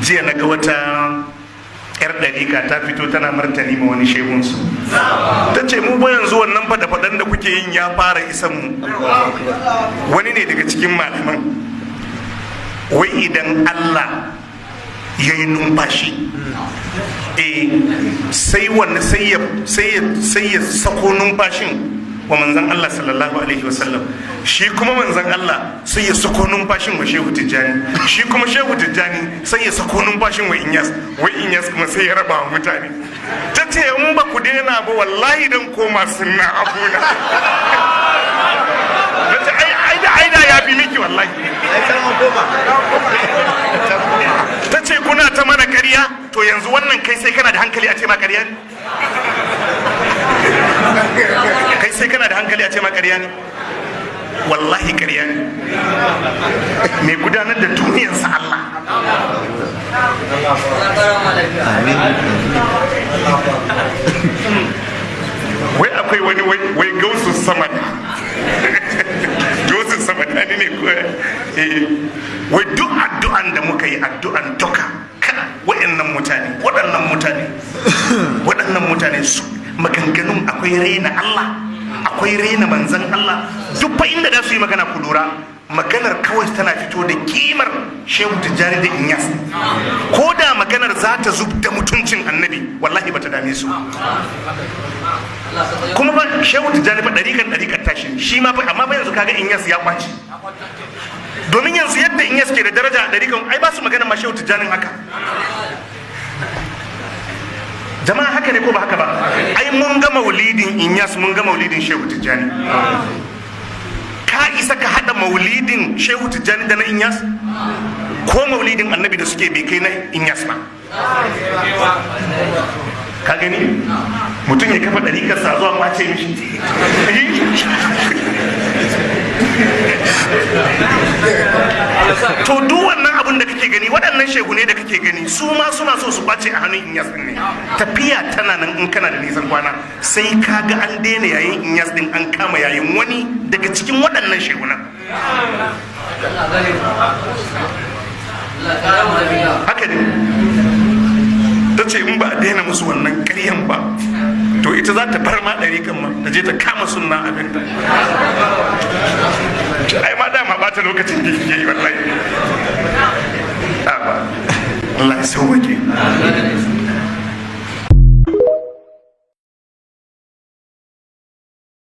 Jiya na ga wata yar ɗariƙa ta fito tana martani ma wani shehunsu. Ta ce, "Mu ba yanzu wannan faɗa-faɗan da kuke yin ya fara isan mu." Wani ne daga cikin malaman, wai idan Allah ya yi numfashi, sai wani sai ya sako numfashin wa manzan Allah sallallahu alaihi wasallam. Shi kuma manzan Allah sai ya sako numfashin wa Shehu Tijjani. Shi kuma Shehu Tijjani sai ya sako numfashin wa Inyas. Wai Inyas kuma sai ya raba wa mutane. Ta ce, "In ba ku daina ba, wallahi dan koma sunna abuna." Ta ce, "Ai da ya fi miki wallahi." Ta ce, "Kuna ta mana ƙarya." To yanzu wannan, kai sai kana da hankali a ce ma ƙarya ne? Kai sai kana da hankali a ce ma ƙarya ne? Wallahi ƙarya ne. Mai gudanar da duniyarsa Allah. Amin. Wai akwai wani wai Gausu Samad, Gausu Samad ne ko wai duk addu'an da muka yi, addu'an duka ka waɗannan mutane, waɗannan mutane su maganganun akwai raina Allah, akwai raina manzan Allah. Duk fa inda da su yi magana, ku lura, maganar kawai tana fito da kimar Shehu Tijjani da Inyas. Ko da maganar za ta zub da mutuncin Annabi, wallahi bata dame su. Kuma ba Shehu Tijjani fa ɗariƙar tashi shi ma fa. Amma fa yanzu kaga Inyas ya kwace, domin yanzu yadda Inyas ke da daraja a ɗariƙan, ai ba su magana ma Shehu Tijjanin haka. Jama'a, haka ne ko ba haka ba? Ai mun ga maulidin Inyas, mun ga maulidin Shehu Tijjani. Ka isa ka hada maulidin Shehu Tijjani da na Inyas? Ko maulidin Annabi da suke bai kai na Inyas ba. Ka gani, mutum ya kafa ɗarikarsa zuwa kwace mishi. To duk wannan abun da kake gani, waɗannan shehune da kake gani, su ma suna so su kwace a hannun Inyas din ne. Tafiya tana nan, in kana da nisan kwana, sai ka ga an daina yayin Inyas din, an kama yayin wani daga cikin waɗannan shehunan. Haka ne. Ta ce in ba a daina musu wannan ƙaryan ba, to ita za ta bar ma ɗari kan ma ta je ta kama sunna abinta. Ai ma dama bata lokacin da yake yi wallahi. Ba Allah ya sauwake.